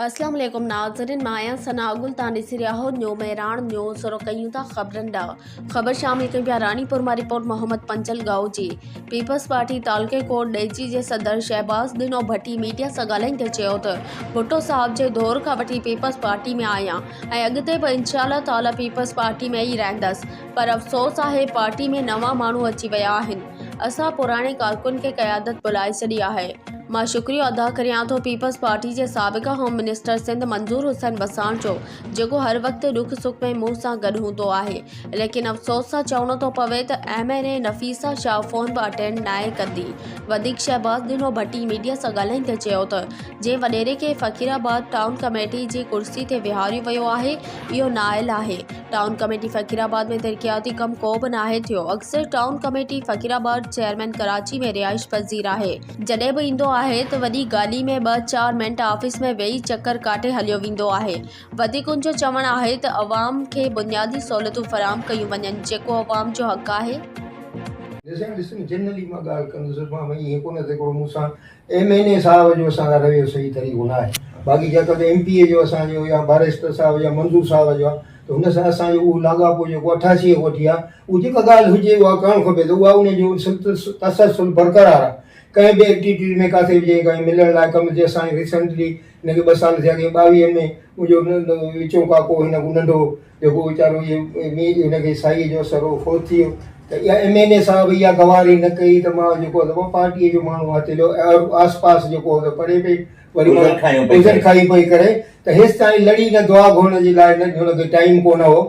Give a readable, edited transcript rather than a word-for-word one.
اسلام عليڪم ناظرين مان آهيان ثنا گل تان ڏسي رهيا آهيو نيو مهراڻ نيوز شروع ڪيون ٿا خبرن ڏانهن خبر شامل ڪيون پيا راڻيپور مان رپورٽ محمد پنچل ڳاهو جي پيپلز پارٽي تعلقي ڪوٽ ڏيجي جي صدر شهباز ڏنو ڀٽي ميڊيا سان ڳالهائيندي چيو ته ڀٽو صاحب جي دور کان وٺي پيپلز پارٽي ۾ آهيان ۽ اڳتي به انشاء الله تعالي پيپلز پارٽي ۾ ئي رهندس پر افسوس آهي پارٽي ۾ نوان ماڻهو اچي ويا آهن اسان پراڻي ڪارڪن کي قيادت بلائي ڇڏي آهي. مان شڪريو ادا ڪريان ٿو پيپلز پارٽي جي سابقه هوم منسٽر سنڌ منظور حسين وساڻ جو جيڪو هر وقت ڏک سک ۾ مون سان گڏ هوندو آهي ليڪن افسوس سان چوڻو ٿو پوي ته M N A Nafisa Shah phone به اٽينڊ ناهي ڪندي وڌيڪ شهباز ڏنو ڀٽي ميڊيا سان ڳالهائيندي چيو ته جنهن وڏيري کي فقير آباد ٽائون ڪميٽي جي ڪرسي تي ويهاريو ويو آهي اهو نااهل آهي ٽائون ڪميٽي فقير آباد ۾ ترقياتي ڪم ڪو به ناهي ٿيو اڪثر town committee Faqirabad chairman Karachi ۾ رهائش پذير آهي جڏهن به ايندو آهي ته وڏي گاڏي ۾ ٻه چار منٽ آفيس ۾ ويهي چڪر ڪاٽي هليو ويندو آهي وڌيڪ ان جو چوڻ آهي ته عوام کي بنيادي سهولتون فراهم ڪيون وڃن جيڪو عوام جو حق آهي. ڏسڻ ڏس نه جنرلي مان ڳالهه ڪندس مان ائين ڪونه ته هڪڙو مون سان ايم اين اي صاحب جو اسان سان رويو صحيح طريقو نه آهي باقي جيڪڏهن ايم پي اي جو اسان جو يا باريسٽر صاحب يا منظور صاحب جو آهي ته هن سان اسان جو اهو لاڳاپو جيڪو 88 کان وٺي آهي اهو جيڪا ڳالهه هجي اها ڪرڻ کپي ته اها ان جو تسلسل برقرار آهي ڪنهن به ايڪٽيوٽيز ۾ ڪاٿي به جيڪڏهن ملڻ لاء ڪم ٿئي اسان ريسنٽلي هن کي ٻه سال ٿيا ڪي 22 ۾ منهنجو وچون ڪاڪو هن کان ننڍو جيڪو ويچارو اهي هن کي سائيء جو اثر هو فوت ٿي ويو ته اها ايم اين اي صاحب اها گواري نه ڪئي ته مان جيڪو آهي پارٽيء جو ماڻهو آهيان چلو آس پاس جيڪو هو ته پري پئي وري مان عذر کائي پئي ڪري ته هيستائين لڙي نه دعا گهرڻ جي لاء نه هن کي ٽائيم ڪونه هو.